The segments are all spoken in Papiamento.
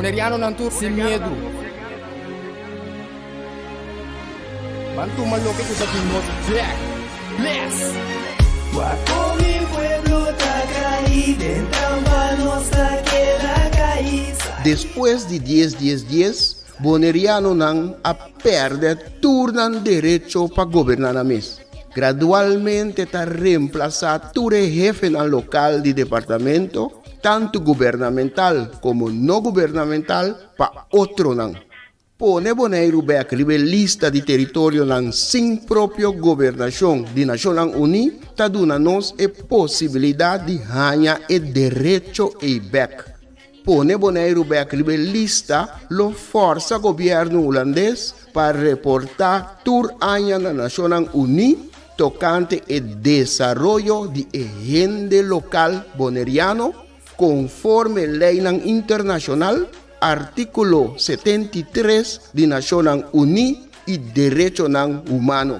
Bonerianonan tur sin miedu. Ban tuma loke ku ta di nos bek. Bless! Wak kon mi pueblo ta kai den trampa nos ta keda kai. Despues di dies dies dies, Bonerianonan a pèrdè tur nan derecho pa goberná nan mes. Gradualmente ta remplasá tur e hefenan lokal di departamento, tantu gubernamental komo no gubernamental, pa otronan. Pone Boneiru bèk riba e lista di teritorionan sin propio gobernashon di Nashonnan Uní ta duna nos e posibilidat di haña e derecho ei bèk. Pone Boneiru bèk riba e lista lo fòrsa gobièrnu hulandes pa reportá tur aña na Nashonnan Uní tokante e desaroyo di e hende lokal boneriano konforme leinan internashonal, artíkulo 73 di Nashonnan Uní i derechonan humano.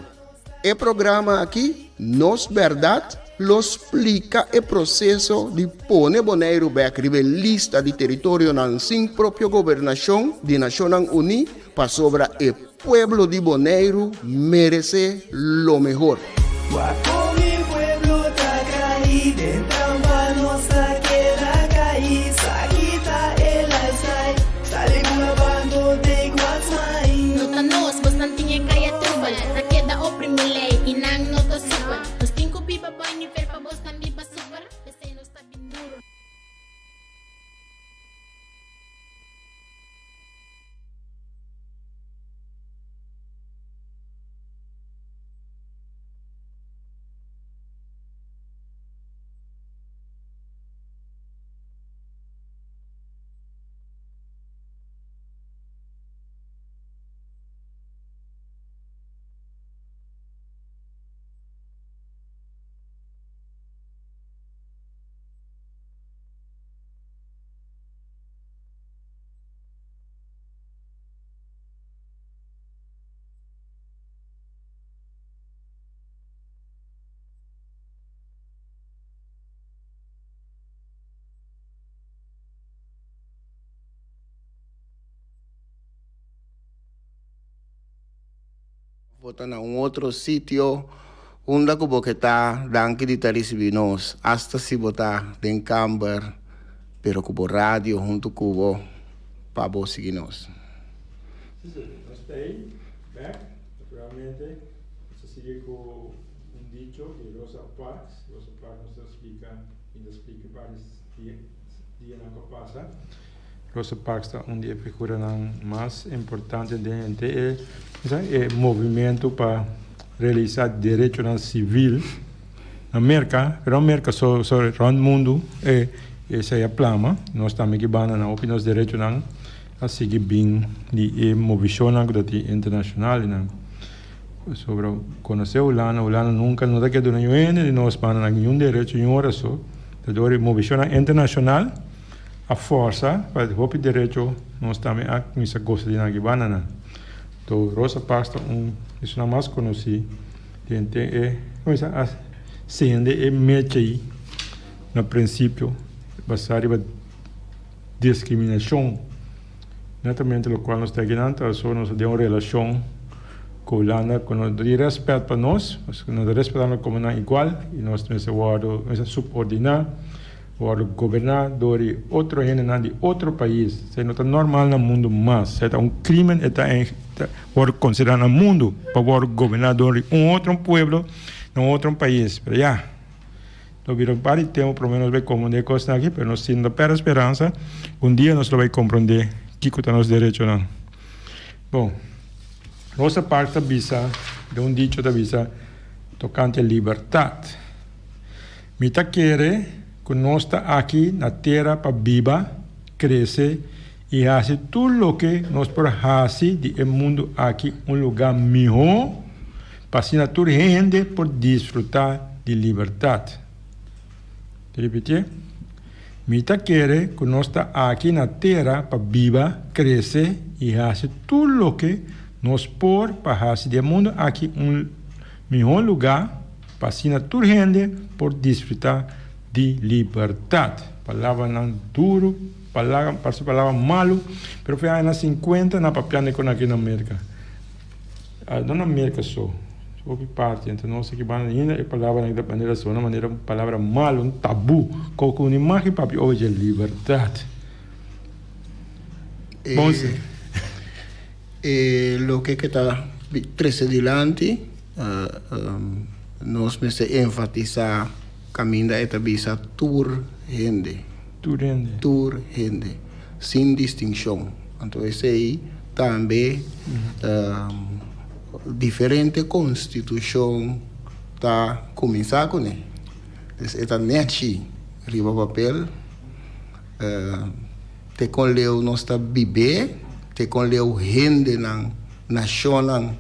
E programa aki, Nos Bèrdat, lo splika e proseso di pone Boneiru bèk riba e lista di teritorionan sin propio gobernashon di Nashonnan Uní pasobra e pueblo di Boneiru meresé lo mehor. Wak kon mi pueblo ta kai den trampa nos ta keda kai sa kita e lifestyle sali ku na bando take what's mine. No ta nos, bosnan tin e kaya trubel Ta keda oprimi lei i nan no ta super Nos tin ku biba boi nivel pa bosnan biba super P'esei nos ta bin duru. Bo ta na un otro sitio unda ku bo ke ta, danki di ta risibí nos, asta si bo ta den kamber, pero ku bo radio huntu ku bo pa bo sigui nos. Sí, sí, nos ta ei bek, naturalmente. Nos ta sigui ku un dicho di Rosa Parks. Rosa Parks nos ta splika, mi ta splika varios dianan ku a pasa. Rosa Parks ta un di e figuranan mas importante den henter e movimento pa realisa derechonan sivil na Merka, pero no Merka so, so rond mundu esei a plama. Nos tambe ki banda nan hopi nos derechonan a sigui bin di e movicionnan ku ta tin internashonal. Pasobra konosé Hulanda, Hulanda nunka no ta ke duna niun hende di nos banda nan niun derecho niun ora so. Ta dor e movicionnan internashonal. A forsa pa hopi derecho nos tambe a cuminsa gosa di nan aki bandanan. To Rosa Parks ta un esunnan mas conoci den ten e cuminsa a sende e mecha ayi na principio basa riba discriminacion. Netamente locual nos ta aki nan ta so nos ta den un relacion cu Hulanda cu no di respet pa nos, pasobra nos ta respeta nan como nan igual y nos mester wordo mester subordina. Wòrdu goberná dor di otro hendenan di otro pais. Esei no ta normal na mundu mas. Esei ta un krimen e ta wòrdu konsiderá na mundu pa wòrdu goberná dor di un otro pueblo na un otro pais. Pero ya, lo bira un par di tempu promé nos bai komprondé e kosnan aki, pero nos sin no pèrdè speransa, un dia nos lo bai komprondé kiko ta nos derechonan. Bon, Rosa Parks ta bisa den un dicho ta bisa tokante libertat. Mi ta kere ku nos ta aki na tera pa biba, krese i hasi tur loke nos por hasi di e mundu aki un lugá mihó pa asina tur hende por disfrutá di libertat. Ta ripitié, Mi ta kere ku nos ta aki na tera pa biba, krese i hasi tur loke nos por pa hasi di e mundu aki un mihó lugá Pa asina tur hende por disfrutá di libertat. Palabranan duru pa. Palabra, parse palabra malu, pero for e añanan 50 nan papiando kon aki na Merka. No na Merka so, hopi parti, anto nos aki banda ainda e palabranan ta manera sona manera un palabra malu, un tabú, ku ku ni mag papia over dje libertat. Bon si. E loke ke ta trese dilanti, nos mester enfatisá kaminda e ta bisa tur hende. Tur hende. Tur hende, sin distinshon. Anto esei tambe diferente konstitushon ta kuminsá kuné. Dus e ta nèchi riba papel te kon leu nos ta bib'é, te kon leu hendenan, nashonnan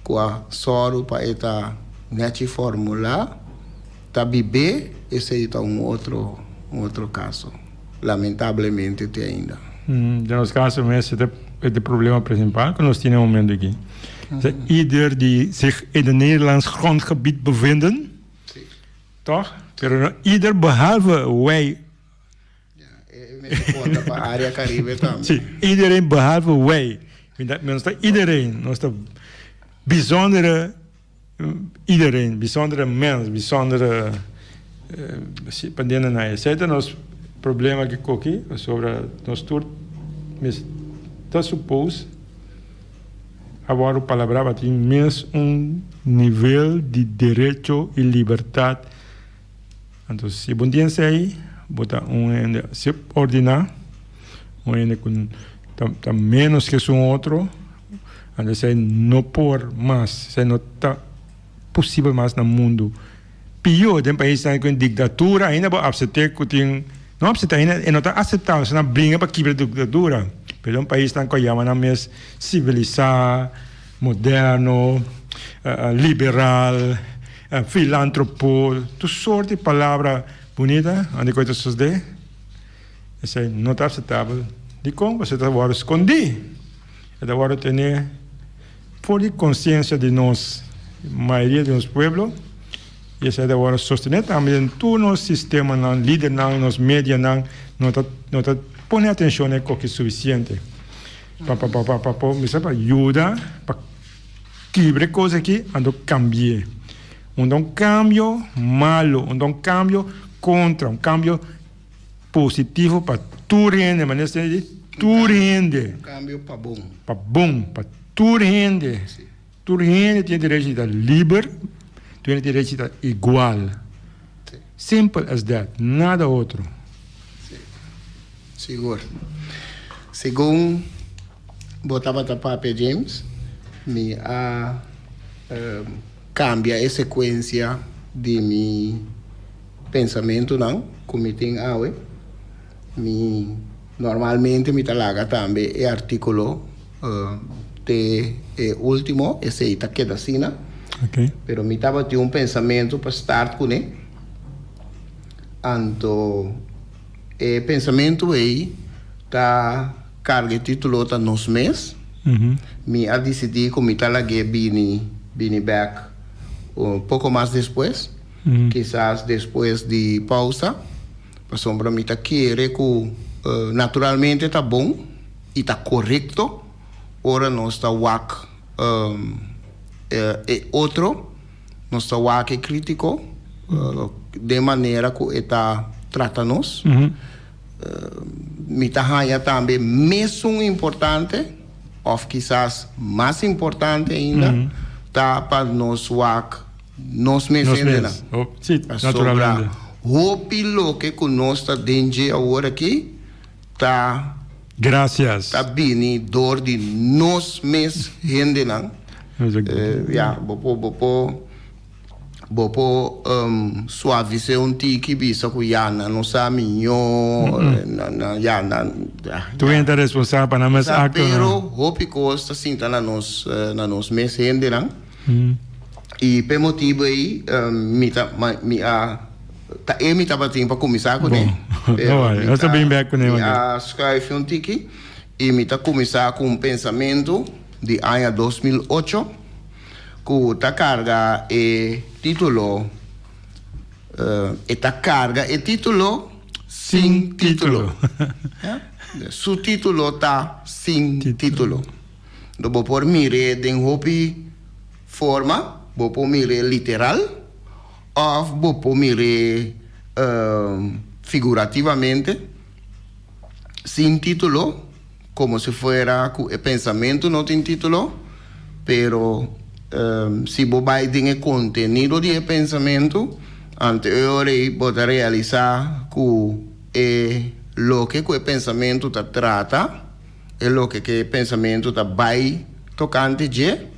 ku a sòru pa e ta nèchi formulá. Ta bibé, esei ta un otro un otro caso, lamentablemente te ainda. Den nos caso mes e ta e problema principal cu nos tin e momento aki. Ieder die zich in het Nederlands grondgebied bevinden, toch? Pero no ieder behalve wij. Ja, e mester conta pa area Caribe tambe. Si, iedereen behalve wij. Nos ta iedereen, nos ta bijzondere. Iedereen, bijzondere mens, bijzondere pa dende na esei ta nos problema aki koki pasobra nos tur mes ta suppose a wòrdu palabrá pa tin mes un nivel di derecho i libertat. Anto si bo tin esei bo ta un hende subordiná, un hende ku ta ménos ke esun otro. Anto esei no por mas, esei no ta posibel mas na mundu. Pió den paisnan ku diktatura ainda bo apsept'é ku tin, no apsept'é ainda e no ta aseptabel, esnan bringa pa kibra diktatura, pero den paisnan ku a yama nan mes sivilisá, moderno, liberal, filantropo, tur sort di palabra bunita, unda ku e ta sosodé esei no ta aseptabel. Dikon? Pasobra ta wòrdu skondí. E ta wòrdu tene for di konsiensia di nos mayoria di nos pueblo i esei ta wòrdu sostené tambe den tur nos sistemanan, lidernan, nos medianan no ta no ta pone atenshon na e koki sufisiente pa pa pa pa por bisa pa yuda pa kibra e kos aki anto kambi'é. Un ta un kambio malo, un ta un kambio kontra, un kambio. Positivo pa tur hende, manera esei di tur hende. Un cambio pa bon. Pa bon, pa tur hende. Si. Tur hende tin e derecho di ta liber, tur hende tin e derecho di ta igual. Si. Simple as that, nada otro. Si, sigur. Segun bo tabata papia James, mi a cambia e secuencia di mi. Pensamentunan ku mi tin awe, mi normalmente mi ta laga tambe e artíkulo te e último, esei ta keda asina. Pero mi tabatin un pensamentu pa start kuné. Anto e pensamentu ei ta karga e título ta Nos Mes. Mi a disidí ku mi ta lag'é bini bini bèk un poko mas despues. Kisas despues di pausa, pasobra mi ta kere ku naturalmente ta bon i ta korekto ora nos ta wak e otro, nos ta wak e kritiko den manera ku e ta trata nos. Mi ta haña tambe mesun importante òf kisas mas importante ainda ta pa nos wak Nos mes hendenan. Pasobra hopi loke ku nos ta den dje awor aki ta ta bini dor di nos mes hendenan. Ya, bo por bo por bo por suavis'é un tiki bisa ku ya nan no sa miñó, nan ya nan ya. Tur hende ta responsabel pa nan mes aktonan. Pero hopi kos ta sinta na nos na nos mes hendenan. I p'e motibu ei mi ta mi a ta e mi tabatin pa kuminsá kuné. Pero mi ta mi a schuif un tiki i mi ta kuminsá ku un pensamentu di aña 2008 ku ta karga e título e ta karga e título. Sin título. Su título ta Sin título. Enton bo por mir'é den hopi forma, bo por mir'é literal òf bo por mir'é figurativamente. Sin título, komo si fuera ku e pensamentu no tin título, pero si bo bai den e kontenido di e pensamentu, anto e ora ei bo ta realisá ku e loke ku e pensamentu ta trata, e loke ku e pensamentu ta bai tokante dje,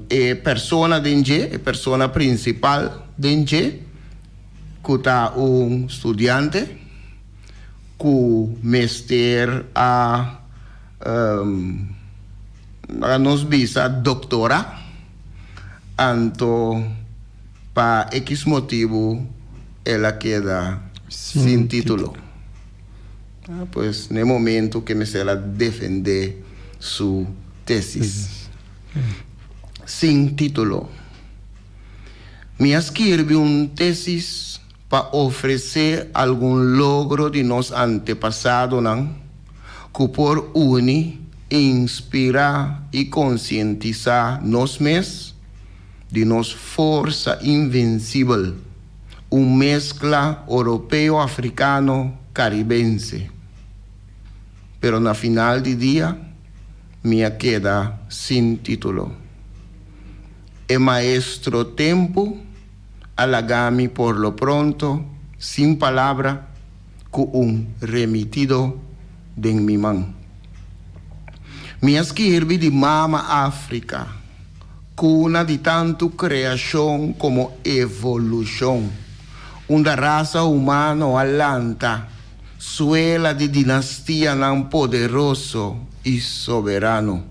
e persona den dje, e persona prinsipal den dje, ku ta un studiante ku mester a laga nos bisa doktora, anto pa ekis motibu el a keda sin titulo. Pues n'e momento ke mester a defendé su tesis sin titulo. Mi a skirbi un tesis pa ofresé algun logro di nos antepasadonan ku por uni, inspirá i konsientisá nos mes di nos forsa invensibel, un meskla oropeo-afrikano-karibense. Pero na final di dia mi a keda sin título. E maestro tempu a laga mi por lo pronto sin palabra ku un remitido den mi man. Mi a skirbi di Mama Afrika, kuna di tantu kreashon komo evolushon, unda rasa humano a lanta, suela di dinastianan poderoso i soberano.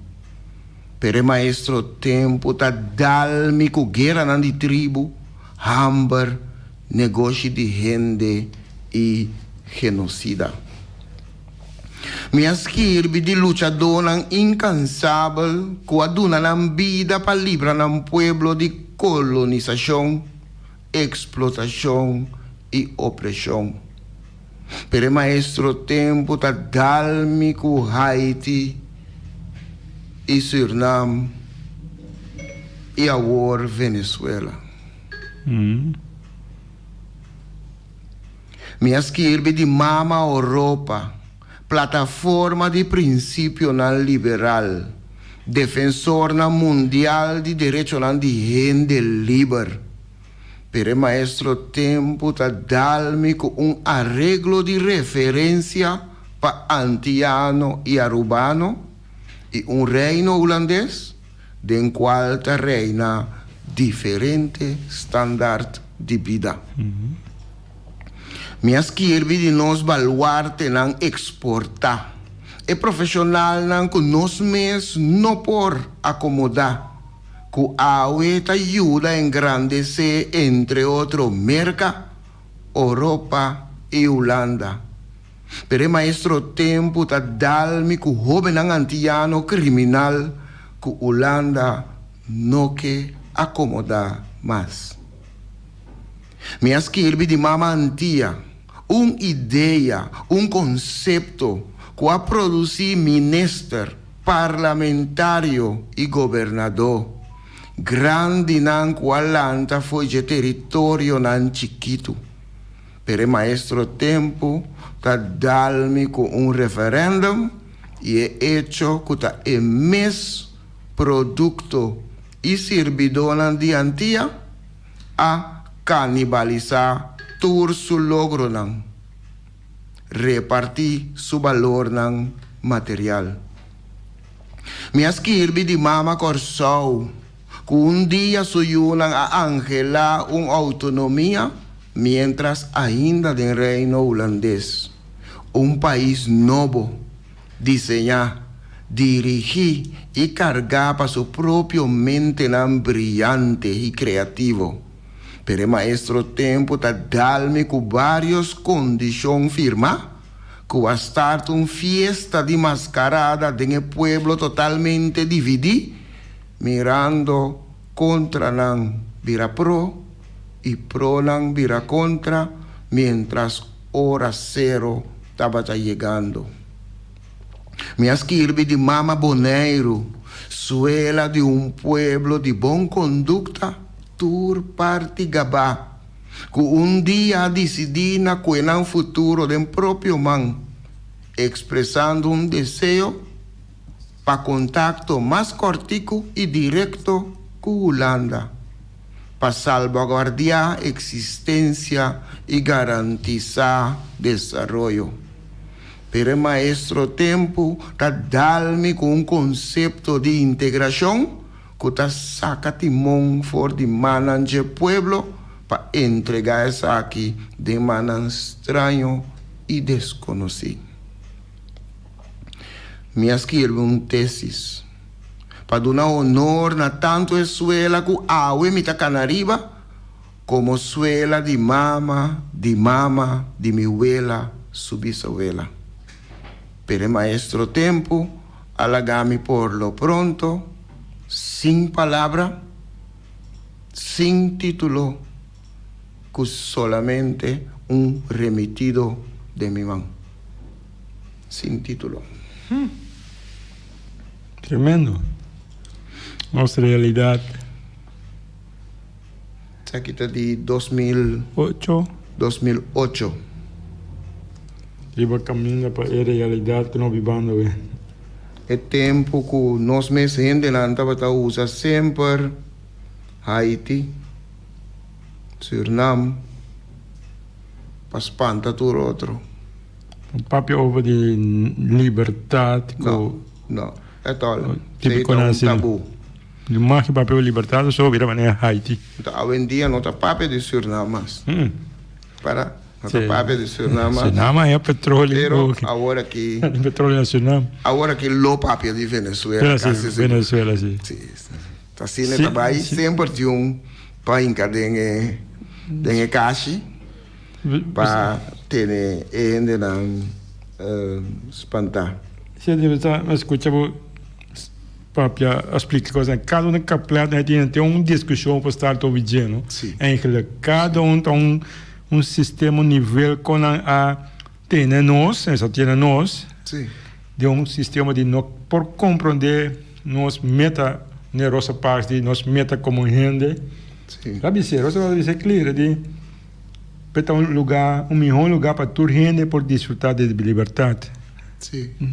Pero e maestro tempu ta dal mi ku gueranan di tribu, hamber, negoshi di hende i genosida. Mi a skirbi di luchadónan inkansabel ku a duna nan bida pa libra nan pueblo di kolonisashon, eksplotashon i opreshon. Pero e maestro tempu ta dal mi ku Haiti i Surnam i awor Venezuela. Mi a skirbi di Mama Oropa, plataforma di prinsipionan liberal, defensornan mundial di derechonan di hende liber. Pero e maestro tempu ta dal mi ku un areglo di referensia pa antiano i arubano i un reino hulandes den kual ta reina diferente standaard di bida. Mi a skirbi di nos baluartenan eksportá, e profeshonalnan ku nos mes no por akomodá. Ku awe ta yuda engrandesé entre otro Merka, Oropa i Hulanda. Pero e maestro tempu ta dal mi ku hóbennan antiano kriminal ku Hulanda no ke akomodá mas. Mi a skirbi di Mama Antia, un idea, un konsepto ku a produsí minister, Parlamentario i gobernadó, grandinan ku a lanta fo'i dje teritorionan chikitu. Pero e maestro tempu ta dal mi ku un referendum i e echo ku ta e mes produkto i sirbidónan di Antia a kanibalisá tur su logronan. Repartí su balornan material. Mi a skirbi di Mama Kòrsou ku un dia su yunan a anhelá un outonomia miéntras ainda den Reino Hulandes, un pais nobo, diseñá, dirigí i kargá pa su propio mentenan briante i kreativo. Pero e maestro tempu ta dal mi ku varios kondishon firmá, ku a start un fiesta di maskarada den e pueblo totalmente dividí, mirando kontranan bira pro i pronan bira kontra, mientras. ora sero tabata yegando. Mi a skirbi di Mama Boneiru, suela di un pueblo di bon kondukta tur parti gabá, ku un dia a disidí na kue nan futuro den propio man, ekspresando un deseo pa kontakto mas kòrtiku i direkto ku Hulanda, pa salbaguardiá eksistensia i garantisá desaroyo. Pero e maestro tempu ta dal mi ku un konsepto di integrashon ku ta saka timon for di mannan dje pueblo pa entregá esaki den mannan straño i deskonosí. Mi a skirbi un tesis pa duna honor na tantu e suela ku awe mi ta kana riba komo suela di mama di mama di mi wela su bisawela. Pero e maestro tempu a laga mi por lo pronto sin palabra, sin titulo, ku solamente un remitido den mi man. Sin título. Tremendo. Nos realidad. Esaki ta di 2008. Ocho. 2008. Riba caminda pa e realidad cu nos bibando awe. E tempo cu nos mes hendenan tabata usa semper Haiti, Surinam pa spanta tur otro. Un papia over di libertad cu. No, no, at all. Típico Esey ta un nazi. tabú. Di mas ki papia over libertad so bira manera Haiti. Enton awendia no ta papia di Surinam mas. Para, no ta papia di Surinam mas. Surinam a haya petroleo. Pero awor aki. Petroleo na Surinam. Awor aki lo papia di Venezuela casi sigur. Venezuela si. Si. Ta asina ta bai semper tin un pa hinka den e den e kashi pa tene e hendenan spantá. Si mi ta skucha bo papia a splika kosnan kada un kaplet nan tin tin un diskushon pa start over dje no eigenlijk kada un ta un un sistema un nivel kon nan a tene nos a tene nos den un sistema di no por comprende nos meta ne Rosa Parks di nos meta como hende. Ta bis'é, Rosa Parks a bis'é clear di pe ta un lugar, un mihor lugar pa tur hende por disfruta di libertad.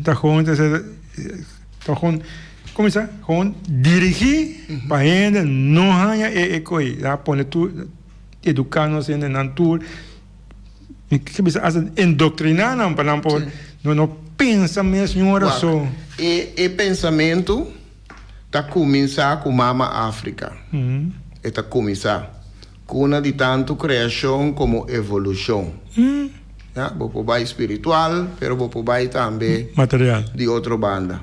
Ta gewoon ta ser, ta gewoon, como bisa, gewoon dirigi pa hende no haña e e coy. A pone tur, educa nos hendenan tur. Mi ke bisa hasta indoctriná nan pa nan por no no pensa mes ni un ora so. Wak, e e pensamentu ta kuminsá ku Mama Afrika. E ta kuminsá. Kuna di tantu kreashon komo evolushon. Ya, bo por bai spiritual, pero bo por bai tambe Material. di otro banda.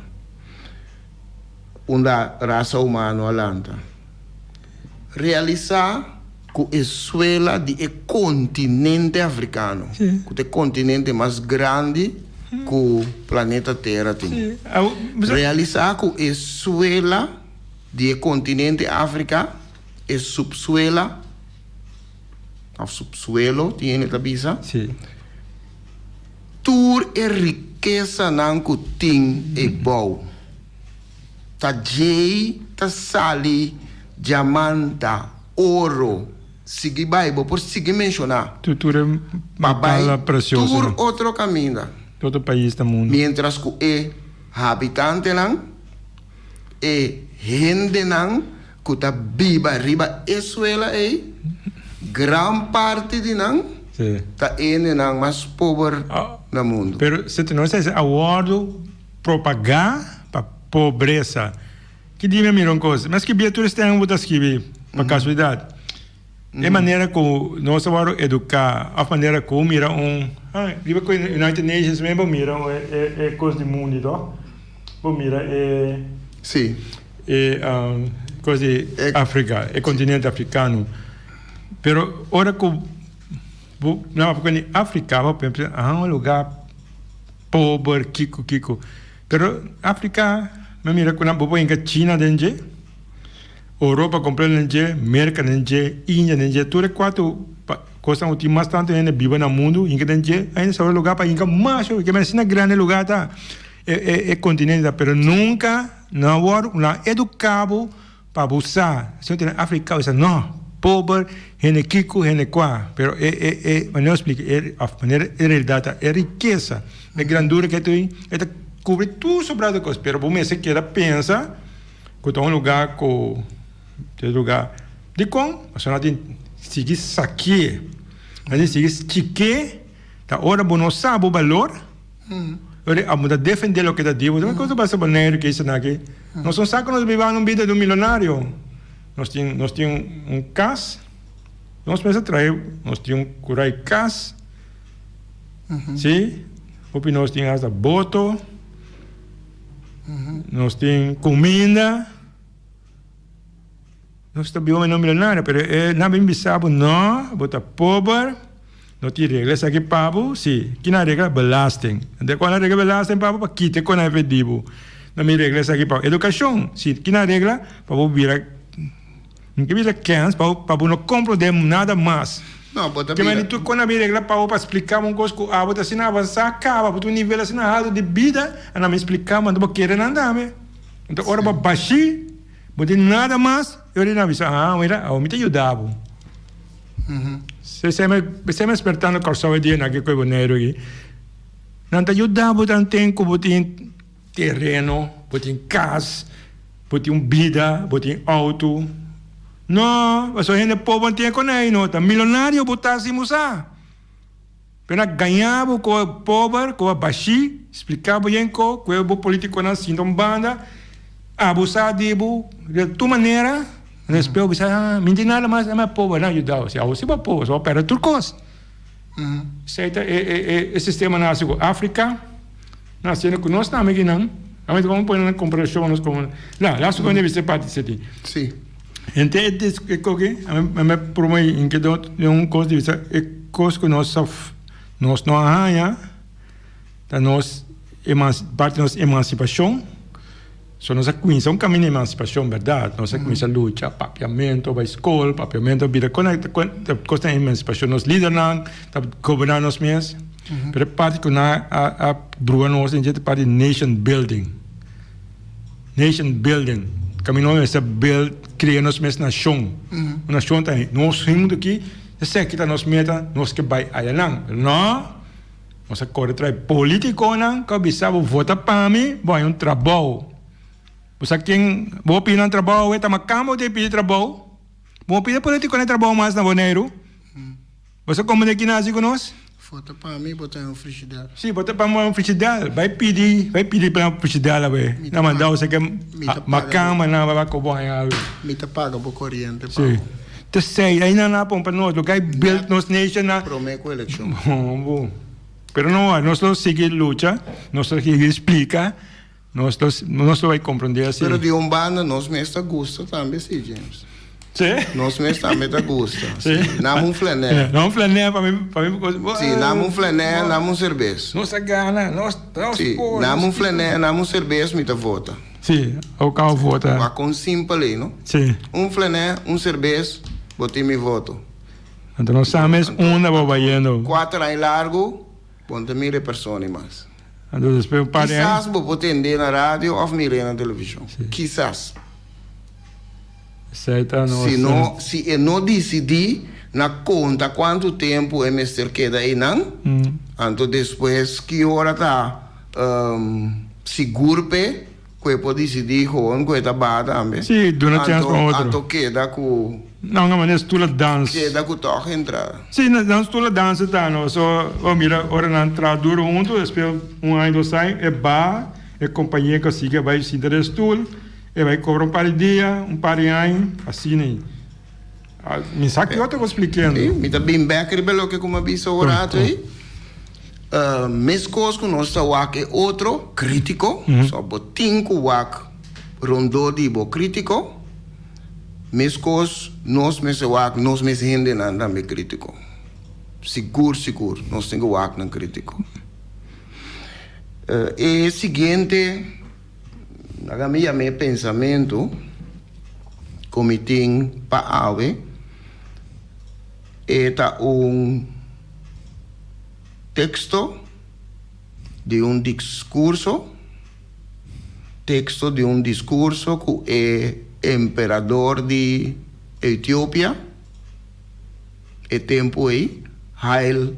Unda rasa humano a lanta. Realisá ku e suela di e kontinente afrikano, ku ta e kontinente mas grandi ku planeta Tera tin. Realisá ku e suela di e kontinente Afrika, e supsuela, òf supsuelo tin hende ta bisa, tur e rikesanan ku tin ebou. Ta djei ta sali diamanta, oro, sigui bai, bo por sigui menshoná. Tur tur e Pa bai metala presioso. tur otro kaminda. Tur otro pais na mundu. Miéntras ku e habitantenan, e hendenan ku ta biba riba e suela ei, gran parti di nan ta hendenan mas pober na mundu. Pero si nos ta hasi awordu. Propagá pa pobresa. Ki dia mi a mira un kos? Mi a skibia tur esnan bo ta skibi pa kasualidat. E manera ku nos a wòrdu eduká òf manera ku mira un, ah, riba ku United Nations mes bo mira e kos di mundu tòg? Bo mira e. Sí. E kos di Afrika, e kontinente afrikano. Pero ora ku bo nan papia di Afrika bo pensa, ah, un lugá. Pober kiko kiko pero Africa mi a mira ku nan bo por hinka China den dje, Europa kompleto den dje, Merka den dje, India den dje tur e kuatu. Kosnan ku tin mas tantu hende biba na mundu, hinka den dje, ainda sobra lugá pa hinka mas hopi. Ke men asina grandi lugá ta e e e kontinente ta, pero nunka nan a wòrdu, nan a eduká bo pa bo sa. Si bo tene Afrika bo sa no, pober, hende kiko, hende kua. Pero e e e manera bo splika e òf manera e realidat ta, e rikesa, e grandura ke tin, e ta kubri tur sobrá di kos. Pero bo mester keda pensa ku ta un lugá ku. Te lugar. Dikon? Pasobra nan tin sigui sakié, nan tin sigui chikié, ta ora bo no sa bo balor, ora abo ta defendé loke ta di bo. Kiko ta pasa Boneiru ku esnan aki? Nos no sa ku nos biba un bida di un milonario. Nos tin nos tin un kas, nos mester trahe, nos tin un kurai kas, si, hopi nos tin hasta boto, nos tin kuminda. Nos ta biba meno milonario, pero e nan bin bisa bo, no, bo ta pober, no tin regla esaki pa bo, si, kina regla? Belasting. Ante cual nan regla belasting pa bo? Pa kita con nan di bo. Nan bin regla esaki pa bo. Educacion, si, kina regla? Pa bo bira, no ke bira kens, pa bo, pa bo no comprende nada mas. No, bo ta Ke bira. mandi tur con nan bin regla pa bo pa splica bo un cos cu abo ta asina avansa caba, bo ta un nivel asina alto di bida, a nan bin splica bo, anto bo kere nan tambe. Anto ora bo bashí, bo tin nada mas, e ora nan bisa, ah, mira, awo mi ta yuda bo. Se me, se me spertando Kòrsou e dianan aki ku e Boneiru aki, nan ta yuda bo tanten ku bo tin tereno, bo tin kas, bo tin un bida, bo tin outo. No, pasobra hende pober no tin e konei no, ta milonario bo ta sin bo sa. Pero nan gaña bo ku e pober, ku a bashí, spliká bo yen ko, ku e bo politikonan sinta un banda, abusá di bo di tur manera, despues bo bisa, ah, mi no tin nada mas, ama e pober nan a yuda bo. Si abo si bo pober, so bo a pèrdè tur kos. Esei ta e e sistema nan hasi ku Afrika, nan hasiendo ku nos tambe akinan. Ame ta pone nan komparashon nos komo, la, laatste kos mi ta bisa e parti esei. Si. Henter e dis e koki a mi prome in kedo den un kos di bisa e kos ku nos sa nos no a haña ta nos parti nos emansipashon so nos a kuminsa un kaminda di emansipashon bèrdat nos a kuminsa lucha papiamentu bai skol papiamentu bira kos ta emansipashon nos lidernan ta goberná nos mes pero e parti ku nan a bruha nos den dje ta parti di nation building. Nation building. Kaminda nos mester build, krea nos mes nashon. Un nashon ta nos huntu aki, esaki ta nos meta, nos ke bai ayanan. Pero no, nos a kore trae politikonan ku a bisa bo vota pa mi, bo haña un trabou. Bo sa ken bo pidi nan trabou awe? Ta makamba bo ta pidi trabou. Bo no pidi politikonan trabou mas na Boneiru. Bo sa komo den kina hasi ku nos? Foto pa mi bo ta un frigider. Si, bo ta pa mi un frigider. Bai pidi, bai pidi pa un frigider awe. Na manda bo seke makamba nan bai kobo haña awe. Mi ta paga bo koriente pa bo. Si. Ta sei, ai nan a pon pa nos. Lo kai build nos nation na. Prome ku elekshon. Bon, bon. Pero no, nos lo sigui lucha, nos lo sigui splika. Nos lo nos lo bai comprende asi. Pero di un banda nos mes ta gusta tambe si James. Si. Nos mes tambe ta gusta. Si. Nam un flanè. Nam un flanè pa mi pa mi. Si, nam un flanè, nam un serbes. Nos a gana, nos nos Si, por. nam un flanè, nam un serbes mi ta vota. Si, abo vota. Wak kon simpel ei no. Si. Un flanè, un serbes, bo tin mi voto. Anto nos sa mes unda bo bayendo. Kuater aña largu, bo no ta mira e persona ei mas. Anto despues un par di aña. Kisas bo por tend'é na radio òf mir'é na televishon. Kisas. Esei ta nos. Si no, si e no disidí na konta kuantu tempu e mester keda einan, anto despues ki ora ta sigur p'e ku e por disidí gewoon ku e ta baha tambe. Sí, duna chèns pa otro. Anto keda ku. Na un manera stoel a dans. Keda ku tòg entra. Sí, nan stoel a dansa ta no. So, bo mira ora nan traha duro huntu, despues un aña, dos aña, e baha, e kompañé ku a sigui a bai sinta den stoel, e bai kobra un par di dia, un par di aña, asina. Mi sa ki otro bo splikendo. Sí, mi ta bin bek riba loke ku mi a bisa un rato ei. Meskos ku nos ta wak e otro kritiko, so bo tin ku wak rondó di bo kritiko, meskos nos mester wak nos mes hendenan tambe kritiko. Sigur sigur nos tin ku wak nan kritiko. E siguiente. Laga mi yam'é pensamentu ku mi tin pa awe. E ta un teksto di un diskurso, teksto di un diskurso ku e emperador di Etiopia e tempu ei, Haile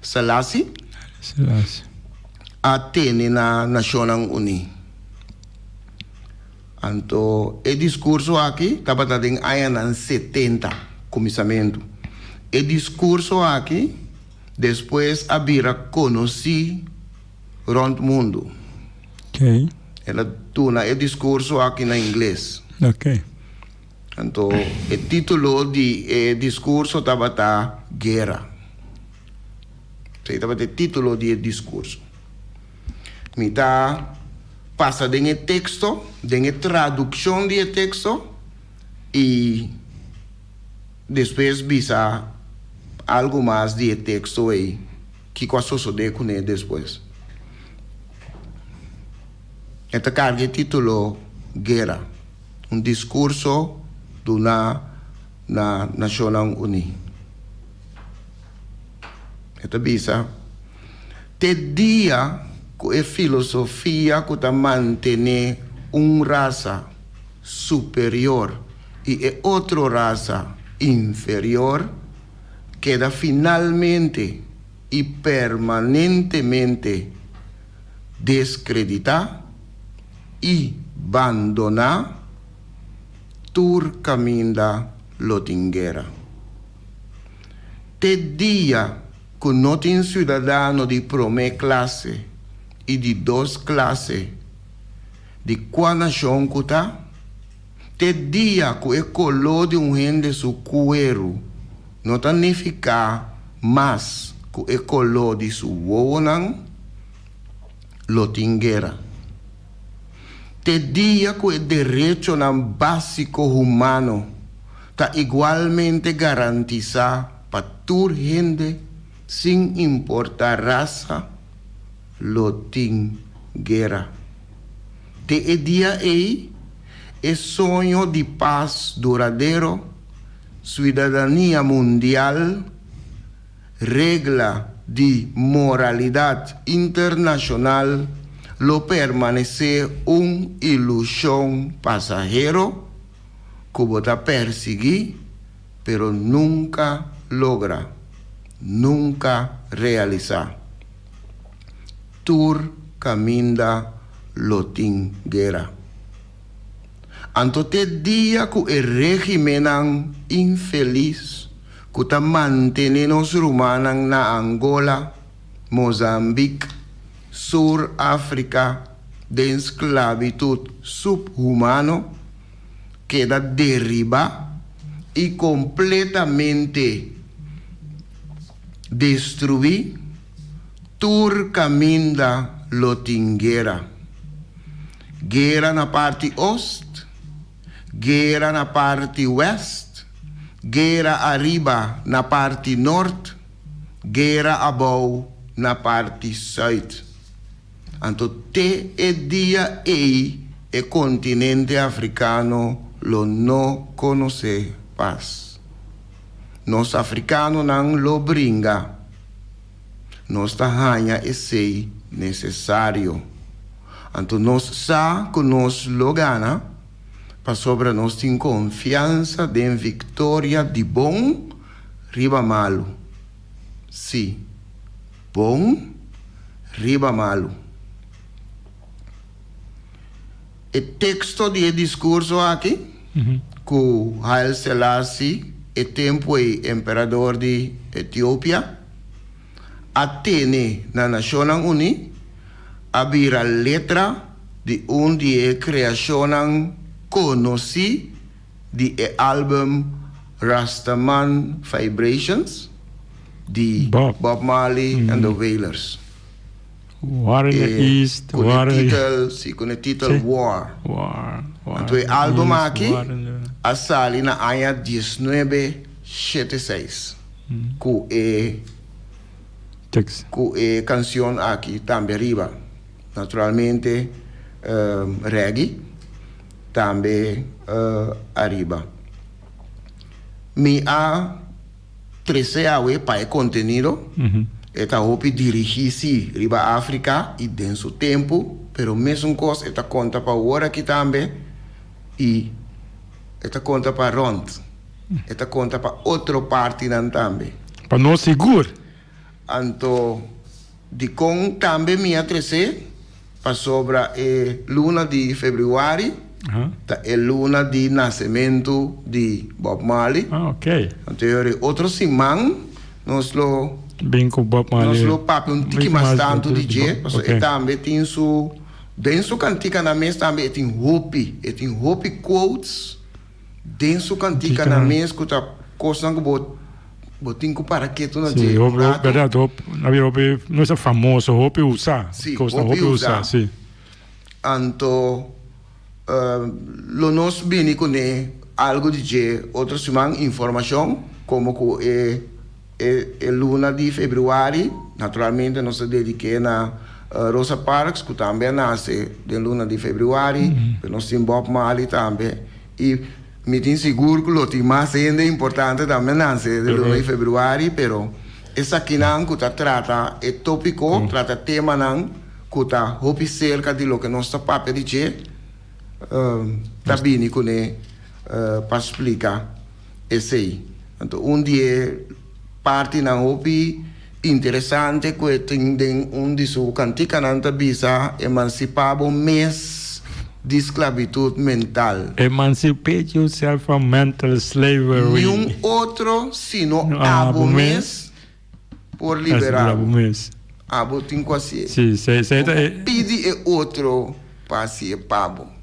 Selassie, a tene na Nashonnan Uní. Anto e diskurso aki tabata den añanan setenta, kuminsamentu. E diskurso aki despues a bira konosí rònt mundu. El a duna e diskurso aki na ingles. Anto e título di e diskurso tabata Guera. Esei tabata e título di e diskurso. Mi ta pasa den e teksto, den e tradukshon di e teksto i despues bisa algu mas di e teksto ei, kiko a sosodé kuné despues. E ta karga e título Guera, un diskurso duná na Nashonnan Uní. E ta bisa, Te dia ku e filosofia ku ta mantené un rasa superior i e otro rasa inferior keda finalmente i permanentemente deskreditá i bandoná, tur kaminda lo tin guera. Te dia ku no tin siudadano di promé klase i di dos klase, di kua nashon ku ta, te dia ku e koló di un hende su kueru no ta nifiká mas ku e koló di su wowonan, lo tin guera. Te dia ku e derechonan básiko humano ta igualmente garantisá pa tur hende sin importá rasa, lo tin guera. Te e dia ei, e soño di pas duradero, suidadania mundial, regla di moralidat internashonal lo permanesé un ilushon pasahero ku bo ta persiguí pero nunka logra, nunka realisá. Tur kaminda lo tin guera. Anto te dia ku e régimennan infelis ku ta mantené nos rumannan na Angola, Mozambique, Sur Afrika den sklabitut subhumano keda deribá i kompletamente destruí, tur kaminda lo tin guera. Guera na parti ost, guera na parti west, guera ariba na parti nort, guera abou na parti sùit. Anto te e dia ei e kontinente afrikano lo no konosé pas. Nos afrikanonan lo bringa. Nos ta haña esei nesesario. Anto nos sa ku nos lo gana pasobra nos tin konfiansa den viktoria di bon riba malu. Sí, bon riba malu. E teksto di e diskurso aki ku Haile Selassie, e tempu ei emperador di Etiopia, a tene na Nashonnan Uní, a bira letra di un di e kreashonnan konosí di e álbum Rastaman Vibrations di Bob Marley and the Wailers. War in the East, Ku War e in the titel, sí, ku e titel Sí. War. War, War Anto e in the álbum East, aki War in the a sali na aña diesnuebe shete seis ku e Tekst. ku e kansion aki tambe ariba. Naturalmente reggae tambe ariba. Mi a. trese awe pa e kontenido. E ta hopi dirigí sí riba Afrika i den su tempu, pero mesun kos e ta konta pa awor aki tambe i e ta konta pa rònt. E ta konta pa otro partinan tambe. Pa nos sigur. Anto dikon tambe mi a tres'é? Pasobra e luna di febrüari ta e luna di nasementu di Bob Marley. Anto e ora e otro siman nos lo Bin ku Bob Marley. Nos lo papia un tiki mas tantu di dje, pasobra e tambe tin su, den su kantikanan mes tambe e tin hopi, e tin hopi quotes Den su kantikanan mes ku ta kosnan ku bo bo tin ku para ketu na dje un ratu. Bèrdat, hopi, hopi, no sa famoso, hopi usá. Sí, hopi usá. Sí. Anto lo nos bini kuné algu di dje otro siman, informashon, komo ku e e luna di febrüari, naturalmente nos ta dedik'é na Rosa Parks ku tambe a nase den luna di febrüari, pero nos tin Bob Marley tambe i mi tin sigur ku lo tin mas hende importante tambe a nase den luna di febrüari, pero esakinan ku ta trata e tópiko, trata temanan ku ta hopi serka di loke nos ta papia di dje, ta bini kuné pa splika esei. Anto un di e partinan hopi interesante ku e tin den un di su kantikanan ta bisa, Emansipá bo mes di sklabitut mental. Emancipate yourself from mental slavery. Niun otro sino abo mes por liberá bo. Abo tin ku hasié. No por pidi e otro pa hasié pa bo.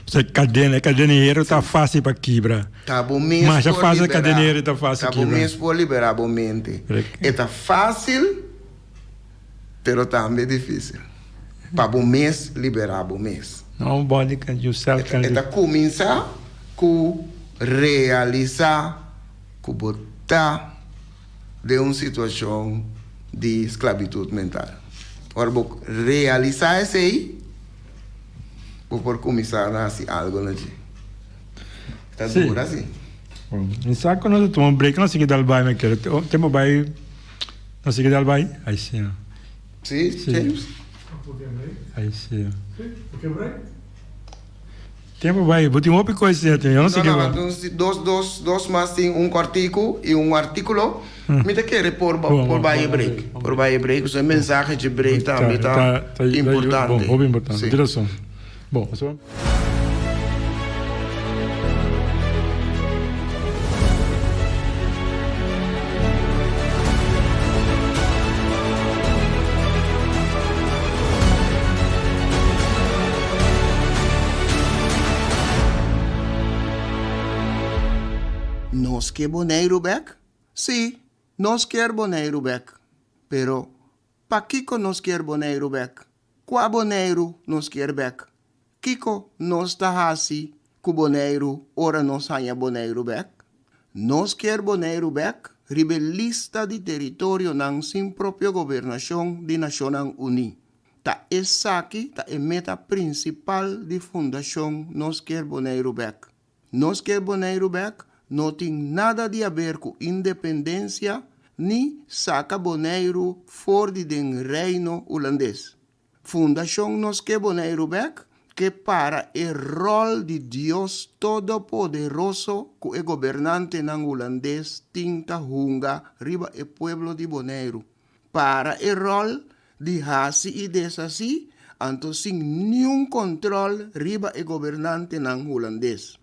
Se cadena, e cadena hero ta fácil pa kibra. Ta bo mes Masha por fácil liberá. cadena hero ta fácil Ta bo kibra. mes por liberá bo mente. E ta fácil, pero tambe difícil. Pa bo mes liberá bo mes. Nobody can, yourself can. E ta kuminsá ku realisá ku bo ta den un situashon di sklabitut mental. Ora bo realisá esei, Bo por kuminsá na hasi algu na dje. Ta dura si. Mi sa ku nos a tuma un break, nos sigui dal bai mi kere. Tempu bai, nos sigui dal bai? Ai si. Si, James? Ai si. Tempu bai, bo tin hopi kos di hasi, nos sigui bai. No, no, dos, dos, dos mas tin un kòrtiku i un artíkulo. Mi ta kere por por bai e break. Por bai e break, pasobra e mensahe dje break tambe ta importante. Bon, hopi importante. Tin rason. Bon, pasobra. Nos ke Boneiru bek? Sí, nos kier Boneiru bek. Pero, pakiko nos kier Boneiru bek? Kua Boneiru nos kier bek? Kiko nos ta hasi ku Boneiru ora nos haña Boneiru bek? Nos kier Boneiru bek riba e lista di teritorionan sin propio gobernashon di Nashonnan Uní. Ta esaki ta e meta prinsipal di Fundashon Nos Kier Boneiru Bek. Nos kier Boneiru bek no tin nada di haber ku independensia ni saka Boneiru for di den Reino Hulandes. Fundashon Nos Ke Boneiru Bek ke para e ròl di Dios Todopoderoso ku e gobernantenan hulandes tin ta hunga riba e pueblo di Boneiru. Para e ròl di hasi i deshasí anto sin niun kòntròl riba e gobernantenan hulandes.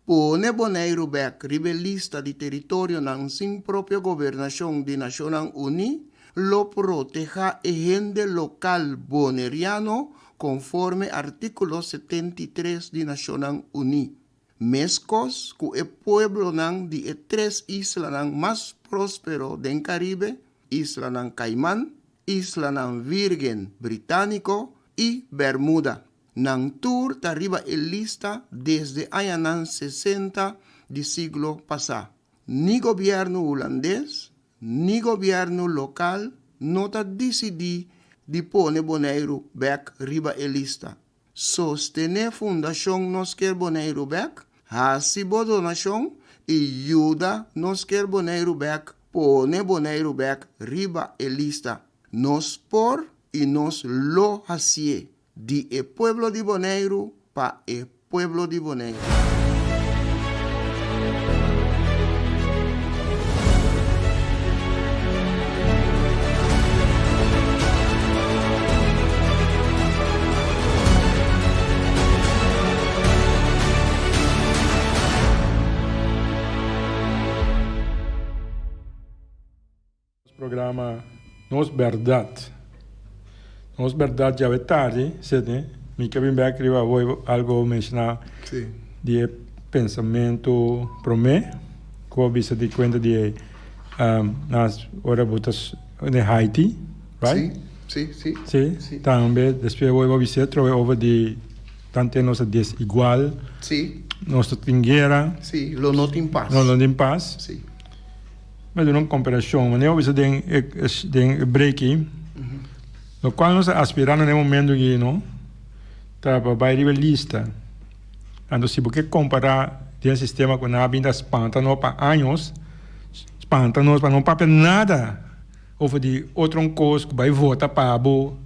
Pone Boneiru bèk riba e lista di teritorionan sin propio gobernashon di Nashonnan Uní lo protehá e hende lokal boneriano konforme artíkulo 73 di Nashonnan Uní. Meskos ku e pueblonan di e tres islanan mas próspero den Karibe, Islanan Kaiman, Islanan Vírgen Britániko i Bermuda. Nan tur ta riba e lista desde añanan sesenta di siglo pasá. Ni gobièrnu hulandes ni gobièrnu lokal no ta disidí di pone Boneiru bèk riba e lista. Sostené Fundashon Nos Kier Boneiru bèk, hasi bo donashon i yuda nos ker Boneiru bèk pone Boneiru bèk riba e lista. Nos por i nos lo hasié di e pueblo di Boneiru pa e pueblo di Boneiru. Nos programa Nos Berdad. Nos Berdad djawe tardi, Sidney, mi ke bin bek riba awor algo menshoná di e pensamentu promé ku bo bisa di kuenta di e nas ora bo ta den Haiti, right? Sí, sí, sí. Sí, tambe despues awor bo bisa atrobe over di tante nos ta desigual. Sí. Nos ta tin guera. Sí, lo no tin pas. Lo no tin pas. Sí. Mi a duna un komparashon, manera bo bisa den e den e breki, lokual nos ta aspirando na e momento aki no, ta pa bai riba e lista. Anto si bo ke kompará den e sistema ku nan a bin ta spanta nos pa años, spanta nos pa no papia nada over di otro un kos ku bai vota pa bo,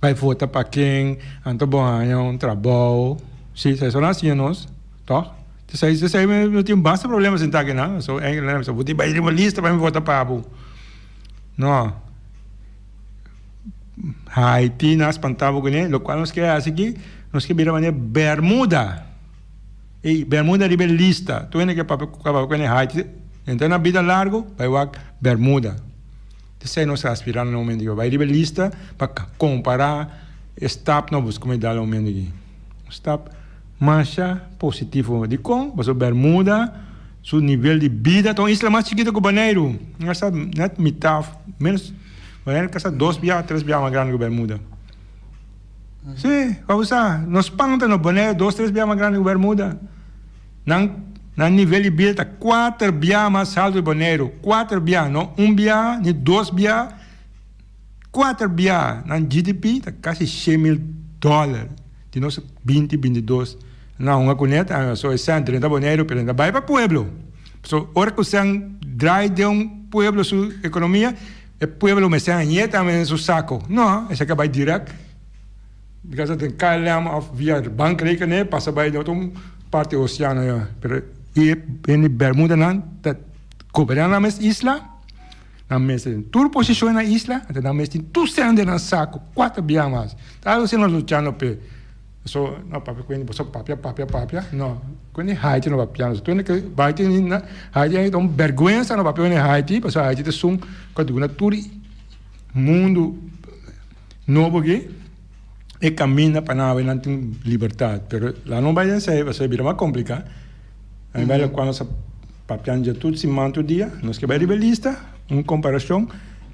bai vota pa ken, anto bo haña un trabou. Si, esei nan a siña nos, tòg? Esei esei no tin basta problema sinta aki nan. So eigenlijk nan bisa bo tin bai riba lista pa mi vota pa bo. No. Haiti nan a spanta bo kuné, lokual nos ke hasi aki, nos ke bira manera Bermuda. Ey, Bermuda riba e lista. Tur hende ke papia kaba ku Haiti, entra na bida largo, bai wak Bermuda. Esei nos ta aspirando na momento aki, bai riba e lista pa kompara e stap no busca mi dal na momento aki. Stap masha positivo. Dikon? Pasobra Bermuda su nivel di bida ta un isla mas chikito ku Boneiru. Esta net mitad, menos, Boneiru kasa dos bia, tres bia mas grandi ku Bermuda. Si, wak bo sa, no spanta no, Boneiru dos, tres bia mas grandi ku Bermuda. Nan nan nivel di bida ta kuater bia mas haltu ku Boneiru. Kuater bia, no un bia, ni dos bia. Kuater bia nan GDP ta kasi 100 mil dòler di nos 20, 22 nan hunga kuné ta so e sèn drenta Boneiru pero nan ta bai pa pueblo. So ora ku sèn drai den un pueblo su ekonomia e pueblo mester hañ'é tambe den su sako. No, esaki a bai dirèkt because den KLM òf via bankrekening pasa bai den otro parti oseano ya. Pero e hende Bermudanan ta goberná nan mes isla. Nan mester den tur posishon na isla, anto nan mester tin tur sèn den nan saku, kuater bia mas. Ta algu asina nos luchando p'e. So, no papia ku hende, boso papia, papia, papia. No, ku hende Haiti no papia. Tur hende ke bai tin na Haiti ta un bèrgwensa no papia ku hende Haiti, pasobra Haiti ta esun ku a duna tur mundu nobo aki e kaminda pa nan awe nan tin libertat. Pero laga no bai den esei, pasobra e bira mas kompliká. A mi bai lokual nos a papiando dje tur siman tur dia, nos ke bai riba e lista, un komparashon,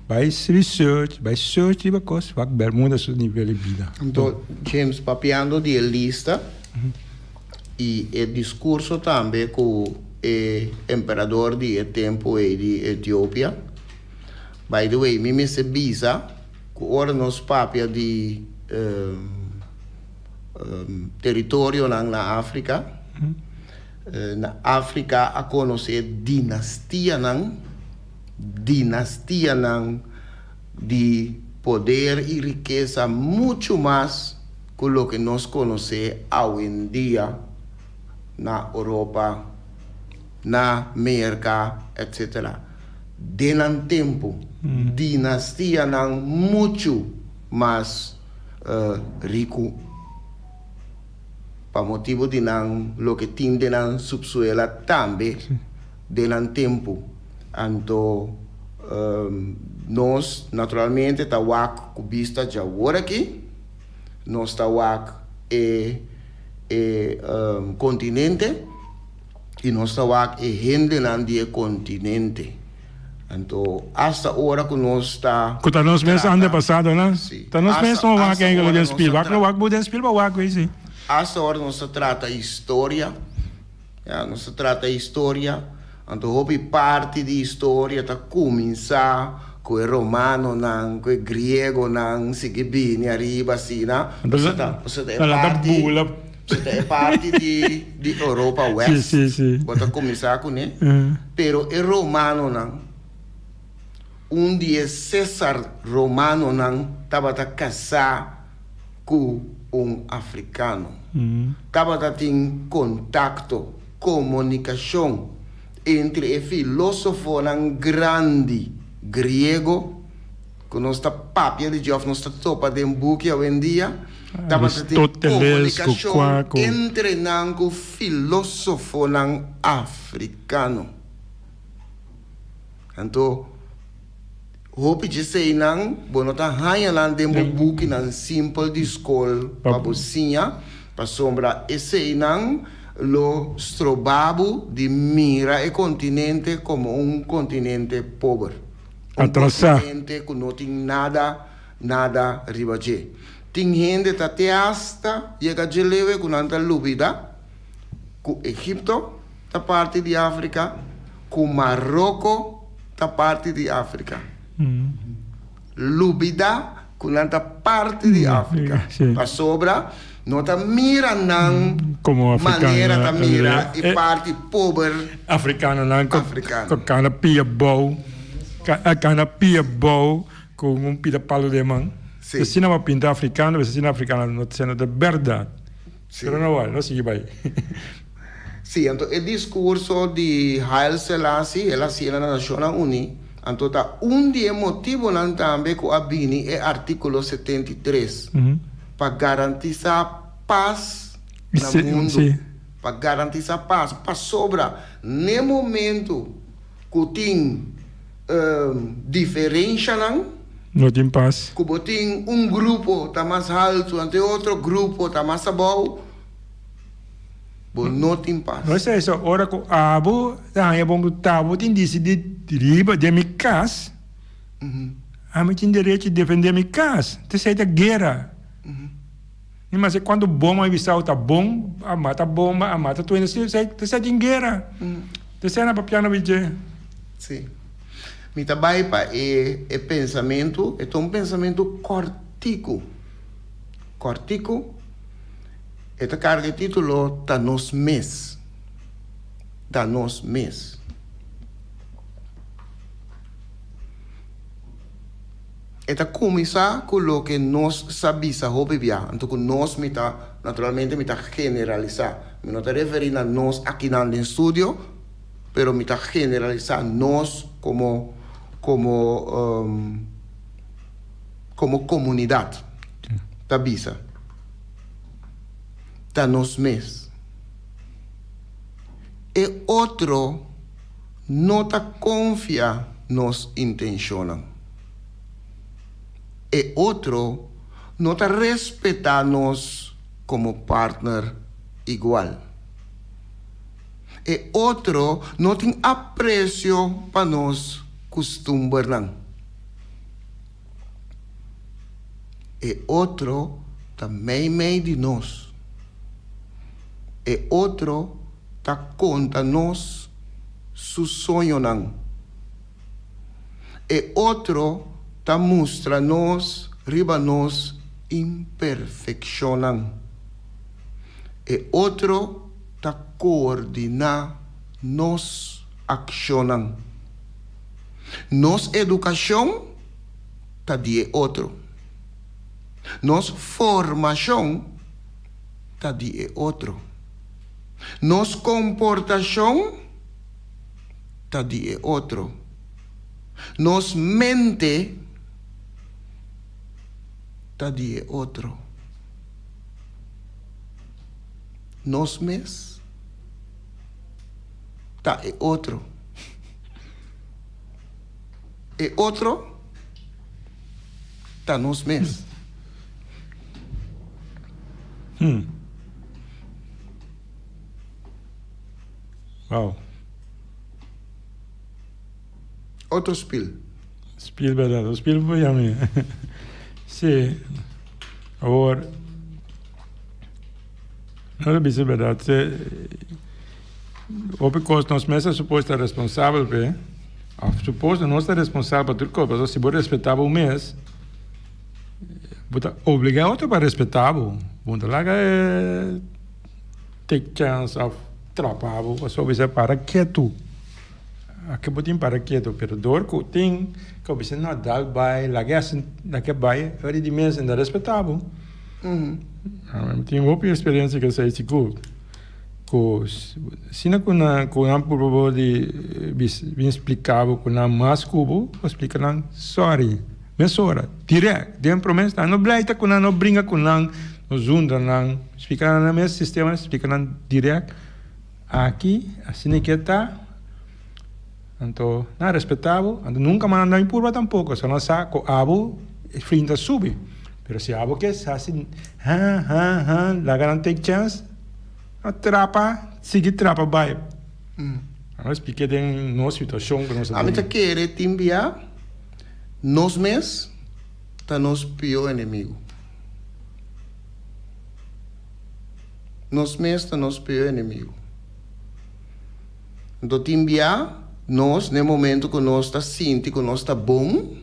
bai research, bai search riba kos, wak Bermuda su nivel di bida. Anto James papiando di e lista i e diskurso tambe ku e emperador di e tempu ei di Etiopia, by the way mi mester bisa ku ora nos papia di Teritorionan na Afrika. Na Afrika a konosé dinastianan, dinastianan di poder i rikesa muchu mas ku loke nos konosé awendia na Oropa, na Merka, etsetera. Den nan tempu, dinastianan muchu mas. Riku pa motibu di nan loke tin den nan supsuela tambe den nan tempu. Anto nos naturalmente ta wak ku bista djawor aki, nos ta wak e e kontinente i nos ta wak e hendenan di e kontinente. Anto hasta ora ku nos ta Ku ta nos mes antepasadonan. Sí. Ta nos mes no wak engel den spil. Wak lo wak bo den spil pa wak wei si. Hasta ora nos ta trata historia, ya, nos ta trata historia, anto hopi parti di historia ta kuminsá ku e romanonan, ku e griegonan sigui bini ariba asina. Pasobra ta, pasobra ta e parti. Si ta e parti di di Europa West. Si, si, si. Bo ta kuminsá kuné. Pero e romanonan, un di e Cesar romanonan tabata kasá ku un afrikano. Tabata tin kontakto, komunikashon entre e filósofonan grandi griego ku nos ta papia di dje òf nos ta topa den buki awendia, tabata tin Aristoteles ku komunikashon kua ku. entre nan ku filósofonan afrikano. Anto, hopi djeseinan bo no ta haña nan den bo bukinan simpel di skol pa bo siña, pasobra eseinan lo stroba bo di mira e kontinente komo un kontinente pober, un Atrasá. kontinente ku no tin nada, nada riba dje. Tin hende ta te asta yega dje lewe ku nan ta lubida ku Egipto ta parti di Afrika, ku Maroko ta parti di Afrika. Lubida ku nan ta parti di Afrika. Pasobra no ta mira nan manera ta mira e parti pober afrikano. Ku kana pia bou, kana pia bou ku un pida palu den man. Asina bo a pinta afrikano, asina afrikano no ta siendo bèrdat. Pero no wak, no sigui bai. Sí, anto e diskurso di Haile Selassie, el a hasié na Nashonnan Uní, anto ta un di e motibonan tambe ku a bini e Artíkulo 73, pa garantisá pas na mundu, pa garantisá pas, pasobra n'e momentu ku tin diferenshanan, No tin pas. Ku bo tin un grupo ta mas haltu anto e otro grupo ta mas abou, bo no tin pas. No esei so, ora ku abo ta haña bon ku ta bo tin disidí riba den mi kas, ami tin derecho di defendé mi kas. Ta esei ta guera. Ni mas kuantu bom a bisa ta bon, a mata bomba, a mata tur hende, ta esei tin guera. Ta esei nan papia na dje. Sí. Mi ta bai pa e e pensamentu, e ta un pensamentu kòrtiku. Kòrtiku, e ta karga e título Ta Nos Mes. Ta Nos Mes. E ta kuminsá ku loke nos sa bisa hopi bia. Anto ku nos mi ta, naturalmente mi ta generalisá. Mi no ta referí na nos akinan den studio. pero mi ta generalisa nos como como como comunidad ta bisa ta nos mes e otro no ta confia nos intencionnan e otro no ta respeta nos como partner igual. E otro no tin aprecio pa nos custumbernan. E otro ta meimei di nos. E otro ta conta nos su soñonan. E otro ta mustra nos riba nos imperfeccionnan. E otro ta koordiná nos akshonnan. Nos edukashon ta di e otro. Nos formashon ta di e otro. Nos komportashon ta di e otro. Nos mente ta di e otro. Nos mes ta e otro. E otro ta nos mes. Hmm. Wow. Otro spil. Spil berdad, spil por yami. Sí. Awor, no ta bisa berdad, se hopi kos nos mes ta supos ta responsabel p'e, of supos nos ta responsabel pa tur kos, pasobra si bo respetá bo mes, bo ta obligá otro pa respetá bo. Bo no ta laga e. take chance of trapa bo pasobra bo bisa para ketu. Aki bo tin para ketu pero dor ku tin ku bisa no dal bai laga e laga e bai ora di mes e ta respeta bo. Mi tin hopi experiencia ku esei sigur ku asina ku nan ku nan purba bo di bin splika bo ku nan mas ku bo bo splika nan sorry mesora direct den prome nan no blei ta ku nan no bringa ku nan no zundra nan splika nan nan mes sistema splika nan direct aki asina ke ta anto nan respeta bo anto nunka mas nan ta bin purba tampoko so nan sa ku abo e fin ta subi pero si abo ke hasi ha ha ha laga nan take chance a trapa sigui trapa bai a splike den nos situashon ku nos a Ami ta kere tin bia nos mes ta nos pio enemigo. Nos mes ta nos peor enemigo. Anto tin bia nos n'e momento ku nos ta sinti ku nos ta bon,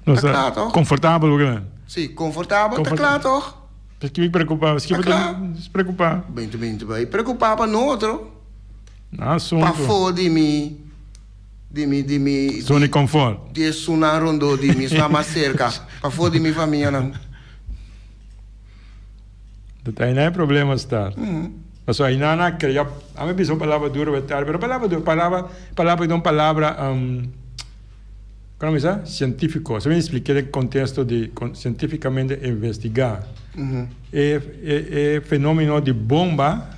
Nos ta ta kla tòg? konfortabel bo kimen? Si, konfortabel ta kla tòg? Paske mi preokupa, paske Ta bo kla. ta preokupa? Bento bento bai preokupa pa no otro. Na asuntu. Pafó di mi, di mi, di mi. Zona di konfort. Di esunnan rondó di mi, esunnan mas serka, pafó di mi famianan. Dat ahí no problema sta. Paso ahí nan a crea, a mi bisa un palabra duro betar, pero palabra duro, palabra, palabra un palabra, um, ¿cómo bisa? Científico. Se me expliqué el contexto de con, científicamente investigar. E, e, e fenómeno de bomba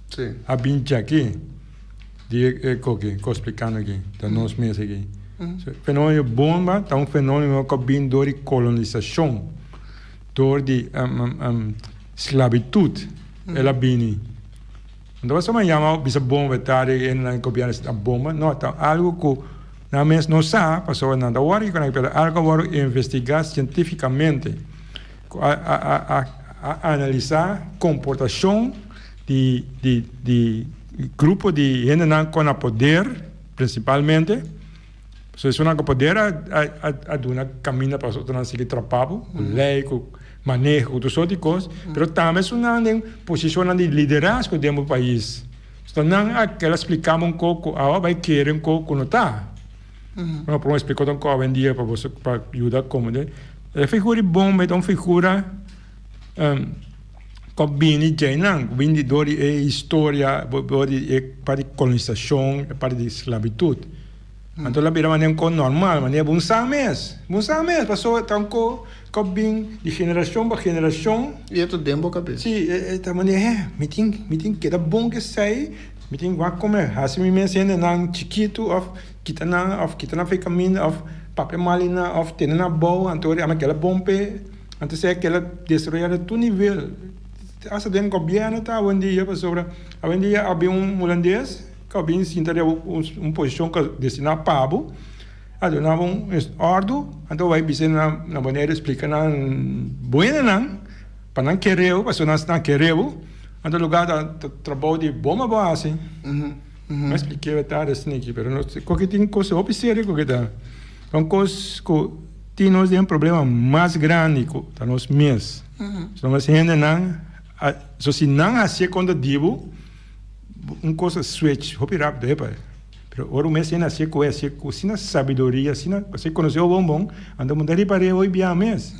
Sí. a binti aki. Di e, e koki, ko explicando aki, ta nos mes aki. So, fenómeno de bomba ta un fenómeno ku a bin door di kolonisacion. Door di sklabitut el a bini. No ta pasobra yama bisa bomba e tardi e nan gobièrnu a bomba. No, ta algu ku nan mes no sa pasobra nan ta wòrdu ku nan pero algu a wòrdu investigá sientífikamente ku a a a analisá komportashon di di di grupo di hendenan ku na poder prinsipalmente. So esunnan ku poder a a duna kaminda pa otronan sigui trapa bo, ku lei, ku maneho, ku tur sort di kos, pero tambe esunnan den posishonnan di liderazgo den bo pais. So nan a keda splika bo un kos ku awa bai kere un kos ku no ta. Bo por splika otro kos awendia pa boso pa yuda komprende. E figura di bomba ta un figura ku a bini djeinan, ku bini dor di e historia, dor di e parti di kolonisashon, e parti di sklabitut. Anto la bira manera un kos normal, manera bo un sa mes, bo un sa mes, pasobra ta un kos ku a bin di generashon pa generashon. I e ta den bo kabes. Si, e ta manera, he, mi tin, mi tin keda bon ku esei, mi tin wak kome hasi mi mes hendenan chikitu òf kita nan, òf kita nan for e kaminda, òf papia mal di nan, òf tene nan abou, anto ora keda bon p'e, anto esei a keda desaroyá na tur nivel, asta den gobièrnu ta awendia, pasobra awendia a bin un hulandes. Ka bin sinta riba un posishon ku a destiná pa bo, a duna bo un òrdu, anto bo bai bisa nan na manera di splika nan buenanan pa nan kere bo, pasobra nan nan kere bo, anto lugá ta trabou di bon pa bo hasi. Mi a splik'é e tardi asina aki, pero no koke tin kos hopi serio ku ta. Ta un kos ku tin nos den problema mas grandi ku ta nos mes. So nos hendenan, so si nan hasié kontra di bo, Un kos a switch hopi rápido epa. Pero ora un mes hende hasié ku e hasié ku asina sabiduria, asina pasobra e konosé bon bon, anto bo ta ripar'é hopi bia mes.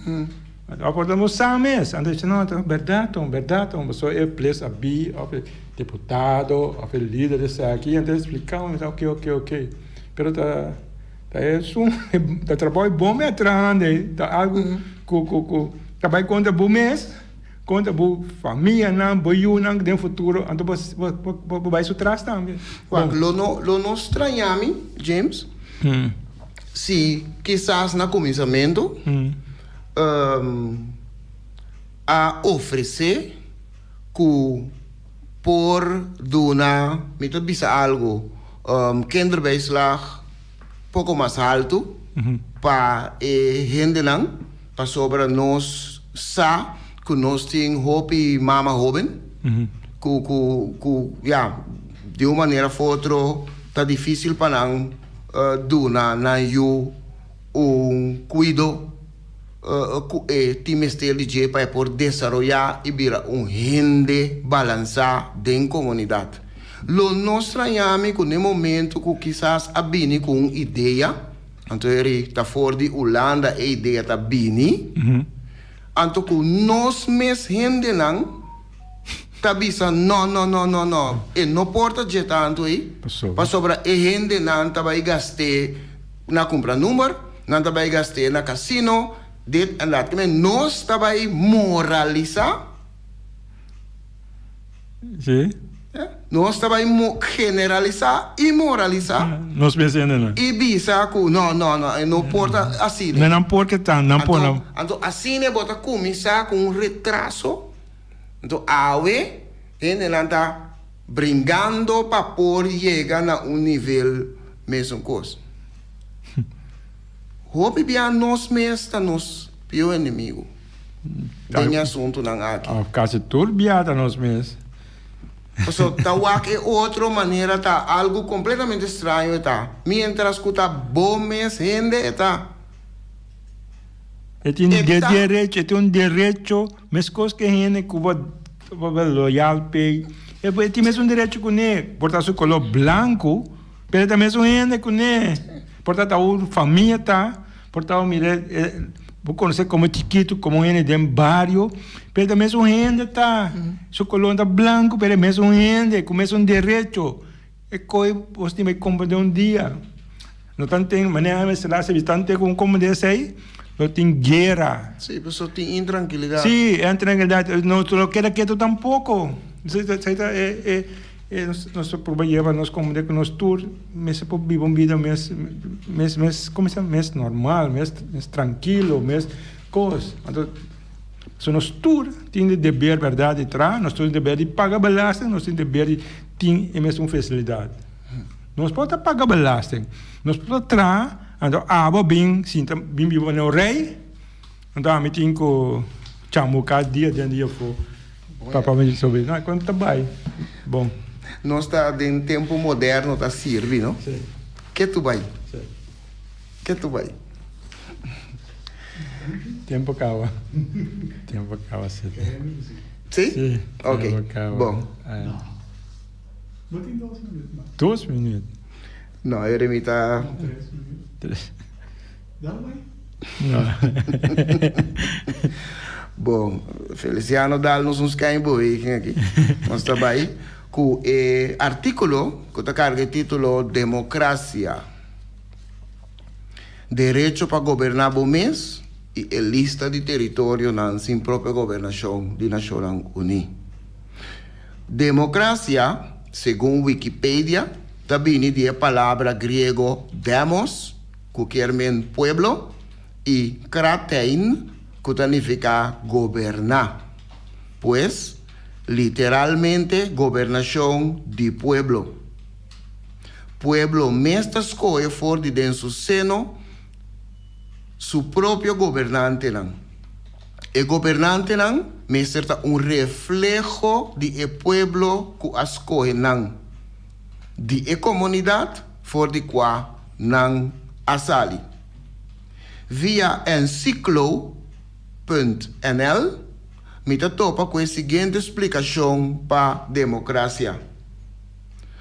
Anto por ta no sa mes. Anto e bisa no ta bèrdat ton, bèrdat ton. Pasobra e ples a bi òf e diputado òf e lider esaki anto e splika mi ta oke oke oke. Pero ta ta esun ta trabou e bon mes trahando ei ta algu ku ku ku ta bai kontra bo mes. Konta bo famianan, bo yunan den futuro, anto bo bo bai su tras tambe. Wak, lo no lo no straña mi, James, si kisas na kuminsamentu a ofresé ku por duna, mi ta bisa algu, kinderbijslag poko mas haltu pa e hendenan. Pasobra nos sa ku nos tin hopi mama hoben ku ku ku ya di un manera of otro ta dificil pa nan duna nan yu un kuido. ku e tin mester di dje pa e por desaroyá i bira un hende balansá den komunidat. Lo no strañá mi ku n'e momentu ku kisas a bini ku un idea, anto eri ta for di Hulanda e idea ta bini, anto ku nos mes hendenan ta bisa no, no, no, no, no, e no por ta dje tantu ei, pasobra e hendenan ta bai gast'é na kumpra number, nan ta bai gast'é na kasino, dit en dat. Kimen nos ta bai moralisá. Sí. Nos ta bai generalisá i moralisá. Nos mes hendenan. I bisa ku no, no, no, e no por ta asina. No, nan por ke ta, nan por. Anto, anto asina bo ta kuminsá ku un retraso. Anto awe hendenan ta bringando pa por yega na un nivel mesun kos. Hopi bia nos mes ta nos pio enemigo den e asuntunan aki. Kasi tur bia ta nos mes. Paso ta wak e otro manera ta algu kompletamente straño e ta, mientras ku ta bo mes hende e ta. E tin derecho, e tin un derecho meskos ke hende ku bo bo loyal p'e. E tin mesun derecho kuné, por ta su koló blanku, pero e ta mesun hende kuné. Por ta ta un famia ta, por ta mira bo konosé komo chikitu, komo un hende den bario, pero e ta mesun hende ta. Su koló ta blanku, pero e mesun hende ku mesun derecho. E koe bos tin bai komprendé un dia. No tan ten, manera mester a sirbi tan ten ku un komprendé esei, lo tin guera. Sí, paso tin intrankilidat. Sí, e intrankilidat. No lo keda ketu tampoko. Esei ta e, e, e nos ta purba yeba nos komprendé ku nos tur mester por biba un bida mes, mes, mes, komo se mes normal, mes, mes trankilo, mes kos. Anto, so nos tur tin di deber bèrdat di traha, nos tur tin deber di paga belasting, nos tin deber di tin e mesun facilidad. Nos por ta paga belasting, nos por ta traha, anto abo bin sinta bin biba na un rei, anto ami tin ku chamuka dia den dia afo pa pa mi sobrevivi. No, kon ta bai bon. Nos ta den tempo moderno ta sirbi, no? Si. Ke tu bai? Si. Ke tu bai? Tempo kaba. Tempo kaba si. Sí? Sí. Ok. Bon. No tin dos minuut mas. Dos minuut? No, Jeremy ta. Tres minuut. Tres. Dal bai. No. Bon, Feliciano dal nos un skijn beweging aki. Nos ta bai ku e artíkulo ku ta karga e título Demokrasia. Derecho pa goberná bo mes i e lista di teritorionan sin propio gobernashon di Nashonnan Uní. Demokrasia, segun Wikipedia, ta bini di e palabra griego demos, ku kier men pueblo, i kratein, ku ta nifiká goberná. Pues, literalmente gobernashon di pueblo. Pueblo mes ta skohe for di den su seno su propio gobernantenan. E gobernantenan mester ta un refleho di e pueblo ku a skohe nan, di e komunidat for di kua nan a sali. Via encyclo punt nl mi ta topa ku e siguiente splikashon pa demokrasia.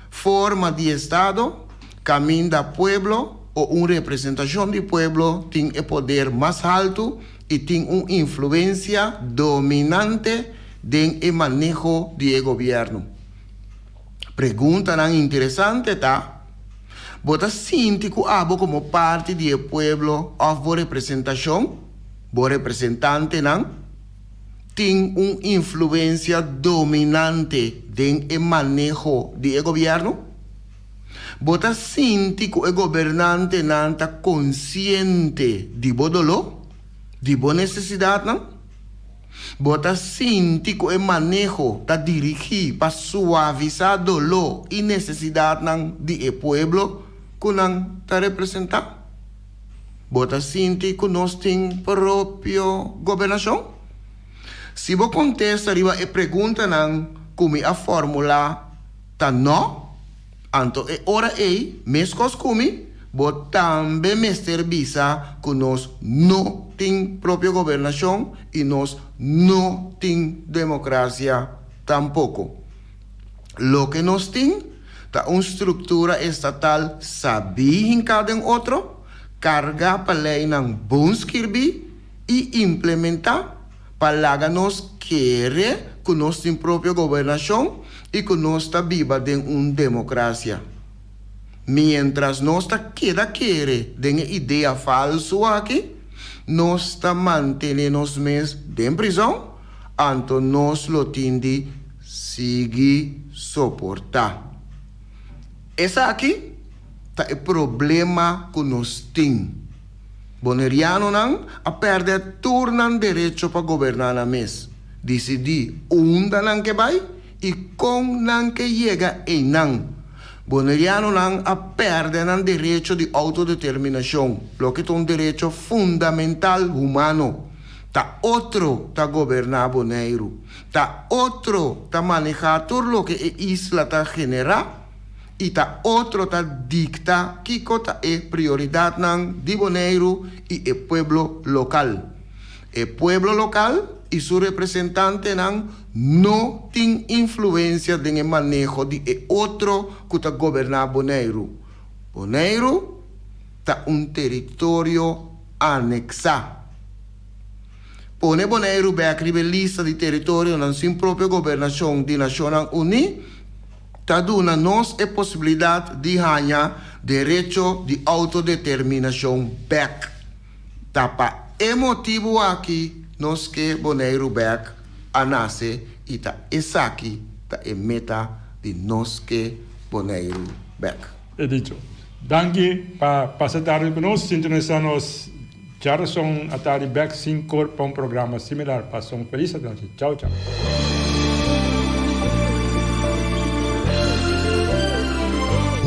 Forma di estado, kaminda pueblo o un representashon di pueblo tin e poder mas haltu i tin un influensia dominante den e maneho di e gobièrnu. Preguntanan interesante ta, Bo ta sinti ku abo komo parti di e pueblo òf bo representashon, bo representantenan, tin un influencia dominante den e maneho di e gobierno? Bo ta sinti cu e gobernantenan ta conciente di bo doló, di bo necesidadnan? Bo ta sinti cu e maneho ta dirigi pa suavisa doló y necesidadnan di e pueblo cu nan ta representa? Bo ta sinti ku nos tin propio gobernashon? Si bo kontesta riba e preguntanan ku mi a formulá ta nò, anto e ora ei, meskos ku mi, bo tambe mester bisa ku nos no. tin propio gobernashon i nos no tin demokrasia tampoko. Loke nos tin ta un struktura estatal sabí hinká den otro, kargá pa leinan bon skirbí i implementá pa laga nos kere ku nos tin propio gobernashon i ku nos ta biba den un demokrasia. Miéntras nos ta keda kere den e idea falsu aki, nos ta mantené nos mes den prizòn, anto nos lo tin di sigui soportá. Esaki ta e problema ku nos tin. Bonerianonan a pèrdè tur nan derecho pa goberná nan mes, disidí unda nan ke bai i kon nan ke yega einan. Bonerianonan a pèrdè nan derecho di outodeterminashon, loke ta un derecho fundamental humano. Ta otro ta goberná Boneiru. Ta otro ta manehá tur loke e isla ta generá i ta otro ta dikta kiko ta e prioridatnan di Boneiru i e pueblo lokal. E pueblo lokal i su representantenan no tin influensia den e maneho di e otro ku ta goberná Boneiru. Boneiru ta un teritorio aneksá. Pone Boneiru bèk riba e lista di teritorionan sin propio gobernashon di Nashonnan Uní ta duna nos e posibilidat di haña derecho di outodeterminashon bèk. Ta pa e motibu aki nos ke Boneiru bèk a nase i ta esaki ta e meta di nos ke Boneiru bèk. E dicho. Danki pa pasa tardi ku nos. Sintonisa nos djarason atardi bèk sinkor pa un programa similar. Pasa un felis anochi. Chao chao.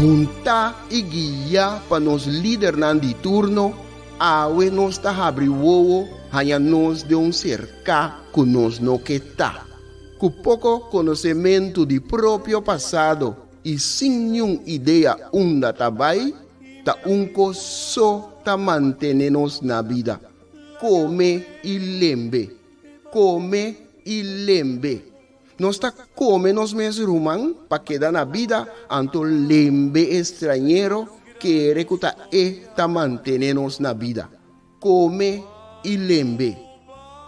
Huntá i guiá pa nos lidernan di turno, awe nos ta habri wowo haña nos den un serká ku nos no ke ta. Ku poko konosementu di propio pasado i sin niun idea unda ta bai, ta un kos so ta mantene nos na bida, kome i lembe, kome i lembe. Nos ta kome nos mes ruman pa keda na bida, anto lembe e strañero kere ku ta e ta mantene nos na bida. Kome i lembe.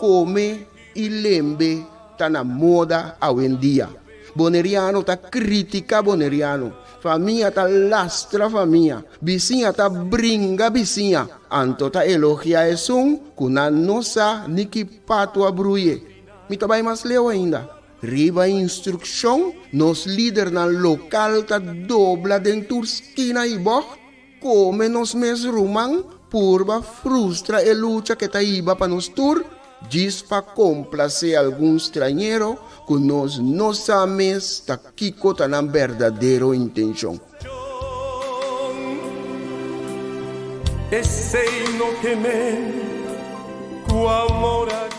Kome i lembe ta na moda awendia. Boneriano ta kritika boneriano. Famia ta lastra famia. Bisiña ta bringa bisiña. Anto ta elogia esun ku nan no sa ni ki patu a bruye. Mi ta bai mas leu ainda. Riba instrukshon, nos lidernan lokal ta dobla den tur skina i bògt. Kome nos mes ruman purba frustra e lucha ke ta hiba pa nos tur, djis pa komplasé algun strañero ku nos no sa mes ta kiko ta nan berdadero intenshon. Esei no ke men ku amor a.